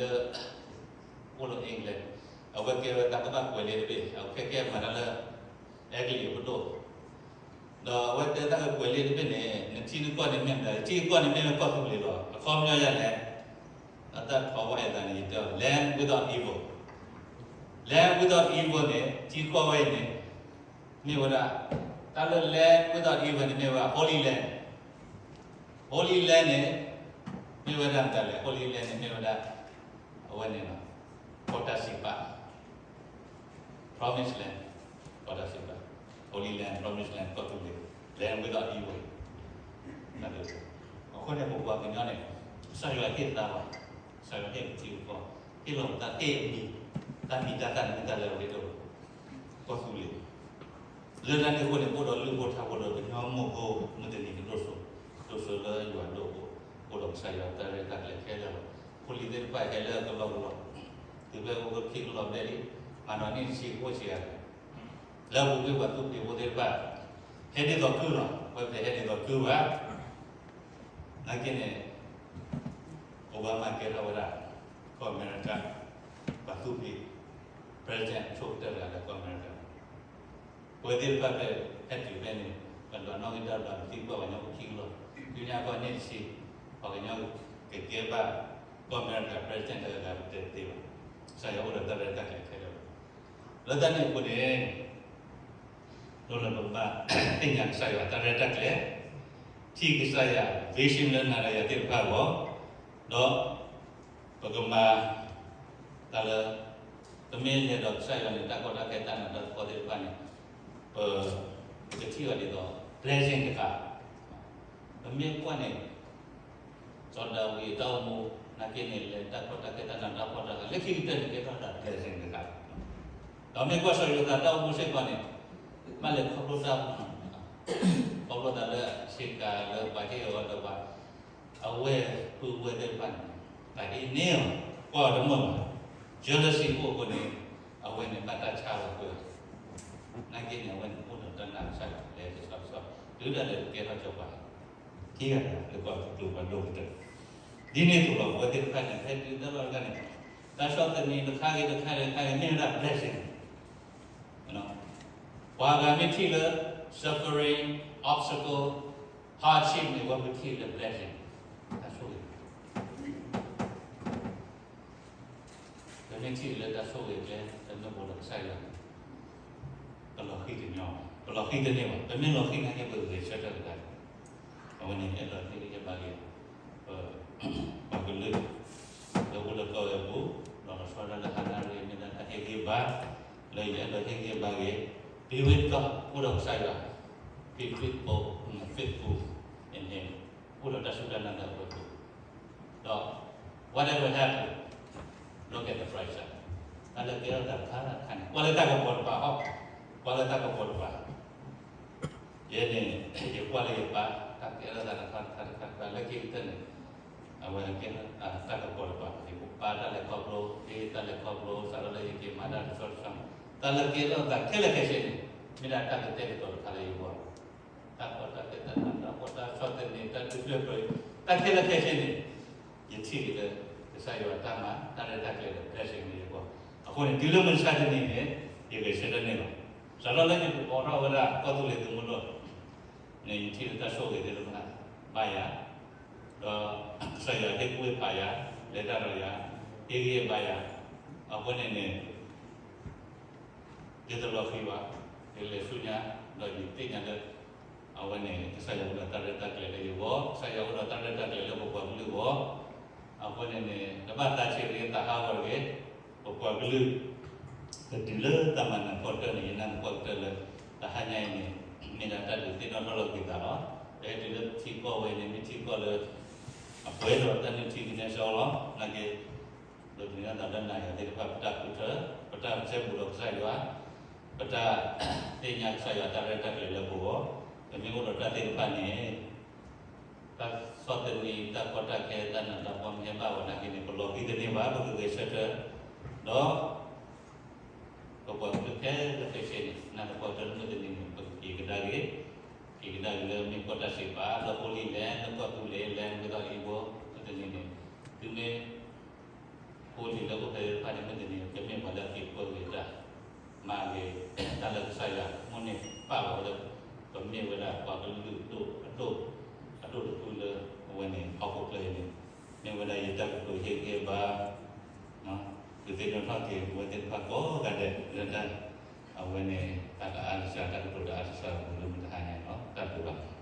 အိၣ်လၢ England, အဝဲကဲဝဲတၢ်ကဘၣ်ကွဲးလ့တဘ့ၣ်, အဝဲခဲကဲမၤတၢ်လၢ အဲကလံးအပဒိၣ်, ဒီးအဝဲတဲတၢ်ကကွဲးလ့တဘ့ၣ်န့ၣ် နထံနကီၢ်န့ၣ်မ့ၢ်မတၤလဲၣ်, ထံကီၢ်န့ၣ်မ့ၢ်ဝဲကီၢ်သူလ့ၤလီၤ. အခီပညီယၤလဲၣ်, အတၢ်ထီဝဲအဲၣ်သးန့ၣ် ယတဲအီၤ land without evil, land without evil န့ၣ် ထံကီၢ်ဝဲအံၤန့ၣ် မ့ၢ်ဝဲဒၣ် တၢ်လၢ land without evil န့ၣ်မ့ၢ်ဝဲ Holy Land, Holy Land န့ၣ် မ့ၢ်ဝဲဒၣ်မတၤလဲၣ်, Holy Land န့ၣ်မ့ၢ်ဝဲဒၣ် အဝဲန့ၣ်လီၤ, ကီၢ်တၢ်စံးပာ် Promised Land, ကီၢ်တၢ်စံးပာ် Holy Land, Promised Land, ကီၢ်သူလ့ၤ, land without evil. အဃိန့ၣ် ပပှၤကညီန့ၣ် ကစၢ်ယွၤဟ့ၣ်သါဘၣ်, ကစၢ်ယွၤဟ့ၣ်ပထံပကီၢ်, ဟ့ၣ်လီၤပသး ဟ့ၣ်အမံၤ, တၢ်မံၤတၢ်သၣ်န့ၣ်မ့ၢ်တၢ်လၢအရ့ဒိၣ်လီၤ, ကီၢ်သူလ့ၤ လၢတၢ်န့ၣ်အဃိန့ၣ် အိၣ်ဒီးလုၢ်ဖိထါဖိဒီး ကညီမိၢ်ဖိမုၢ်တနံၤကဒိၣ်စိ, ဒိၣ်စိလၢယွၤဒိၣ်အဃိ, အိၣ်ဒီးကစၢ်ယွၤတၢ်ရဲၣ်တၢ်ကျဲၤခဲလၢာ်လီၤ. ဖိလံၤသ့ၣ်တဖၣ်ဟဲလၢကလီကလီ, တုၤဖဲအိၣ်ကခံကလီဘျဲၣ်လံ, မၤနီၣ်န့ၢ်တဆံကအိၣ်ဆံးဂၤ, လၢအပူၤကွံာ်ပှၤသူဖံးဖိသ့ၣ်တဖၣ် ဟဲဒ်သိးကုၢ်လီၤ, ဝဲပတဟဲဒ်သိးကုၢ်ဘၣ်. နာ်က့န့ၣ် Obama ကဲထီၣ်ဝဲဒၣ် ကီၢ်အမဲရကၤ ပှၤသူဖံး president အဆိကတၢၢ်တဂၤလၢကီၢ်အမဲရကၤ ပဝဲသ့ၣ်တဖၣ်ဖဲ ဟဲတုၤဖဲန့ၣ် ပဒွးနီၣ်ဂံၢ်တၢ်ဘျး ပသံကွၢ်ပှၤကညီဖိခံကလီၢ်, ဒုးညါကီၢ်န့ၢ်တဆံ, ပှၤကညီကကဲဘၣ် ကီၢ်အမဲရကၤ president တဂၤဂၤ ပတဲတသ့ဘၣ်. ကစၢ်ယွၤအိၣ်ဒီးတၢ်ရဲၣ်တၢ်ကျဲၤခဲလၢာ်လီၤ. လၢတၢ်န့ၣ်အဃိန့ၣ် ဒ်လၢပကဘၣ်သ့ၣ်ညါကစၢ်ယွၤတၢ်ရဲၣ်တၢ်ကျဲၤ, ထံၣ်ကစၢ်ယွၤ vision လၢနၤဒီးယၤသ့ၣ်တဖၣ်အဂီၢ်, ဒီး ပကမၤတၢ်လၢ ပမ့ၢ်လဲၤဒီးကစၢ်ယွၤန့ၣ် တၢ်ကီတၢ်ခဲတၢ်နးတၢ်ဖှီၣ်သ့ၣ်တဖၣ်န့ၣ် ပ ပကထံၣ်အီၤဒ်သိး blessing တခါ, ပမ့ၢ်ကွၢ်န့ၣ် စီၤဒၤဝံးအတၢ်အိၣ်မူ နာ်က့န့ၣ် လဲၤတၢ်ကီတၢ်ခဲတၢ်နးတၢ်ဖှီၣ်တခါ လၢခံကတၢၢ်န့ၣ် ကဲထီၣ်တၢ် blessing တခါ, ဒီးမ့ၢ်ကွၢ်စီၤယိၤသးတၢ်အိၣ်မူစ့ၢ်ကီးန့ၣ် ဘၣ်လဲၤခီဖျိတၢ်အိၣ်မူ ခီဖျိသးလၢဆ့ကၤလၢပှၤဟ့ၣ်အီၤဒီးပှၤ အဝဲပုၢ်ဝဲၢ်သ့ၣ်တဖၣ်န့ၣ် တၢ်အ့န့ၢ်အီၤ ကွၢ်အီၤတမုာ်ဘၣ်, jealousy အိၣ်အဃိန့ၣ် အဝဲန့ၣ်ဘၣ်တၢ်ဆါလီၤကွံာ်အီၤ, နာ်က့န့ၣ် အဝဲန့ၣ်အိၣ်ဒီးတၢ်နာ်ကစၢ်ယွၤလဲၤတဆီတဆီ တုၤဒၣ်လဲာ်ကကဲထီၣ်ကၠီၤပၤ ခံဂၤတဂၤလၢကီၢ်သူလ့ၤပှၤဒိၣ်ကတၢၢ်, ဒ်န့ၣ်အသိးလီၤ ပဝဲသ့ၣ်တဖၣ်န့ၣ် ဖဲတုၤတၢ်လီၢ်တခါန့ၣ် တၢ်ဆီၣ်သနံးတခါဂ့ၤတခါဂ့ၤတခါဂ့ၤ မ့ၢ်ဝဲဒၣ် blessing ပှၤဂၤမ့ၢ်ထံၣ်လၢ suffering, obstacle, hardship န့ၣ် ပှၤမ့ၢ်ထံၣ်လၢ blessing တၢ်ဆိၣ်ဂ့ၤ, ပမ့ၢ်ထံၣ်လၢတၢ်ဆိၣ်ဂ့ၤကျဲ တမ့ၢ်ပှၤဒီးကစၢ်ယွၤန့ၣ် ပလီၤဃံၤတညီ, ပလီၤဃံၤတန့ၢ်ဘၣ်, ပမ့ၢ်လီၤဃံၤနာ်က့ ပဂဲၤဆၢထၢၣ်ကဒါက့ၤ, အဝဲန့ၣ် အဲၣ်ဒိးဟ့ၣ်ဂံၢ်ဟ့ၣ်ဘါက့ၤ ပ ပှၤကလုာ် လၢအိၣ်လၢကီၢ်ဝဲပူၤ, ဒီးလီၤဆီဒၣ်တၢ်လၢဟါနၣ်ရံၣ် မ့ၢ်ဒၣ်တၢ်ဟ့ၣ်ဂံၢ်ဘါ လၢယအဲၣ်ဒိးဟ့ၣ်ဂံၢ်ဘါက့ၤ, be with God အိၣ်ဒီးကစၢ်ယွၤ, be faithful, faithful in Him, အိၣ်ဒီးတၢ်စူၢ်တၢ်နာ်လၢအဝဲပူၤ, ဒီး whatever happen, look at the bright side, တၢ်လၢကဲထီၣ်သးတခါခါန့ၣ် ကွၢ်လၢတၢ်ကပီၤတပၤဟီ, ကွၢ်လၢတၢ်ကပီၤတပၤ ယဲန့ၣ် ယကွၢ်လၢယပၢ် တၢ်ကဲထီၣ်သးတခါတခါတခါတခါ လၢခံကတၢၢ်န့ၣ် အဝဲကဲထီၣ်တၢ်ကပီၤတပၤ, ယကပၢ်တၢ်လဲၤခီဖျိ, ဟ့ၣ်တၢ်လဲၤခီဖျိ စးထီၣ်လၢယက့ၤမၤတၢ်တဆီတဆီန့ၣ် တၢ်လၢကဲထီၣ်သးခဲလၢာ်ခဲဆ့န့ၣ် မ့ၢ်ဒၣ်တၢ်ကတဲာ်ကတီၤတခါလၢယဂီၢ်, တၢ်ကီတၢ်ခဲ တၢ်နးတၢ်ဖှီၣ် တၢ်ဆီၣ်သနံး တၢ်ဒုးဖျၢၣ်ဖျၢၣ် တၢ်ခဲလၢာ်ခဲဆ့န့ၣ် ယထံၣ်က့ၤလၢ ကစၢ်ယွၤတၢ်မၤ တၢ်ရဲၣ်တၢ်ကျဲၤဒီး blessing လၢယဂီၢ်, အဃိန့ၣ် တုၤလၢမုၢ်မဆါတနံၤန့ၣ် ယဂဲၤဆၢထၢၣ်န့ၢ်လီၤ. စးထီၣ်လၢယအိးထီၣ်ဝဲဒၣ်ကီၢ်သူလ့ၤသုးမုၢ်ဒိၣ်န့ၣ် ယထံၣ်လၢတၢ်ဆိၣ်ဂ့ၤသ့ၣ်တဖၣ်ဘၣ်ယၤ, ဒီးကစၢ်ယွၤဟ့ၣ်ကူၣ်ဟ့ၣ်ဖးယၤ, လဲၤတၢ်ဒီးယၤ, ဟ့ၣ်ဂံၢ်ဟ့ၣ်ဘါယၤ, အဃိန့ၣ်န့ၣ် ယတလီၤဃံၤဘၣ်, ယလဲၤဆူညါ, ဒီးယသ့ၣ်ညါလၢ အဝဲန့ၣ် ကစၢ်ယွၤအိၣ်ဒီးတၢ်ရဲၣ်တၢ်ကျဲၤလၢယဂီၢ်, ကစၢ်ယွၤအိၣ်ဒီးတၢ်ရဲၣ်တၢ်ကျဲၤလၢပပှၤကလုာ်အဂီၢ်, အဃိန့ၣ်န့ၣ် တဘၣ်သးဆံးတဂ့ၤ သးဟးဂီၤတဂ့ၤ, ပပှၤကလုာ် ကတုၤလၢတၢ်မၤနၢၤကီၢ်တၢၢ်န့ၣ် ယနာ်သပှၢ်ကတၢၢ်လၢ တဟါညါအံၤန့ၣ် မ့ၢ်ဒၣ်တၢ်ဒုးသ့ၣ်နီၣ်ထီၣ်လီၤက့ၤသးလီၤ. ပဟဲတုၤလၢထံကီၢ်ဝဲအံၤန့ၣ် မ့ၢ်ထံကီၢ်လၢ အပှဲၤဒီးတၢ်နုၢ်ထံကနဲစီလီၤ. နာ်က့ ဒိးသန့ၤထီၣ်သးလၢနၤယၤသ့ၣ်တဖၣ် ပတၢ်ဃုထၢ, ပတၢ်ဆဲဘူးဒီးကစၢ်ယွၤ, ပတၢ်သ့ၣ်ညါကစၢ်ယွၤတၢ်ရဲၣ်တၢ်ကျဲၤလၢပဂီၢ်, ပမ့ၢ်အိၣ်ဒီးတၢ်သ့ၣ်တဖၣ်န့ၣ် တၢ်ဆီၣ်သနံး တၢ်ကီတၢ်ခဲ တၢ်နးတၢ်ဖှီၣ်မ့ၢ်ဟဲဘၣ်ဝဲနာ်က့န့ၣ် ပလီၤဃံၤတန့ၢ်ဘၣ် ပကဂဲၤဆၢထၢၣ်, ဒီး ပပှၤကလုာ်ခဲလၢာ်ခဲဆ့န့ၣ် နာ်သပှၢ်ကတၢၢ်လၢမုၢ်တနံၤန့ၣ် ပကက့ၤကဒါက့ၤ, က့ၤကဒါက့ၤလၢမ့ၢ်ကီၢ်တၢ်စံးပာ် လၢ Holy Land လၢကီၢ်သူလ့ၤ land မ့ၢ်ကီၢ်သူလ့ၤ land မ့ၢ်ကီၢ်သူလ့ၤန့ၣ် သုမ့ၢ် ဖိလံၤလၢအိၣ်ဖဲသ့ၣ်တဖၣ်န့ၣ် မ့ၢ်တနံၤ ကမ့ၢ်ပှၤလၢအက့ၤကွၢ်ဂ့ၤတၢ် မၤဂ့ၤတၢ်လၢကစၢ်ယွၤ မိၣ်န့ၢ်ပာ်လီၤဝဲလၢ ပမ့ၢ်ဝဲဒၣ်ပှၤကလုာ်ဒိၣ်အဒိၣ် အဒိၣ်တဖုလၢ အဝဲန့ၣ် ဟီၣ်ခိၣ်ချၢအံၤန့ၣ် မ့ၢ်ဝဲဒၣ်ယတၢ်ကတိၤဟ့ၣ်ဂံၢ်ဟ့ၣ်ဘါ သုသ့ၣ်နီၣ်ထီၣ်က့ၤ ပဝဲသ့ၣ်တဖၣ်ကိးဂၤဒဲးလၢတၢ် အဝဲန့ၣ် တၢ်ကအါကစၢ် တၢ်ကတိၤဒီးအါကစၢ်အပူၤလၢမုၢ်တဟါညါန့ၣ်လီၤ. တၢ်ဘျုးဘၣ်.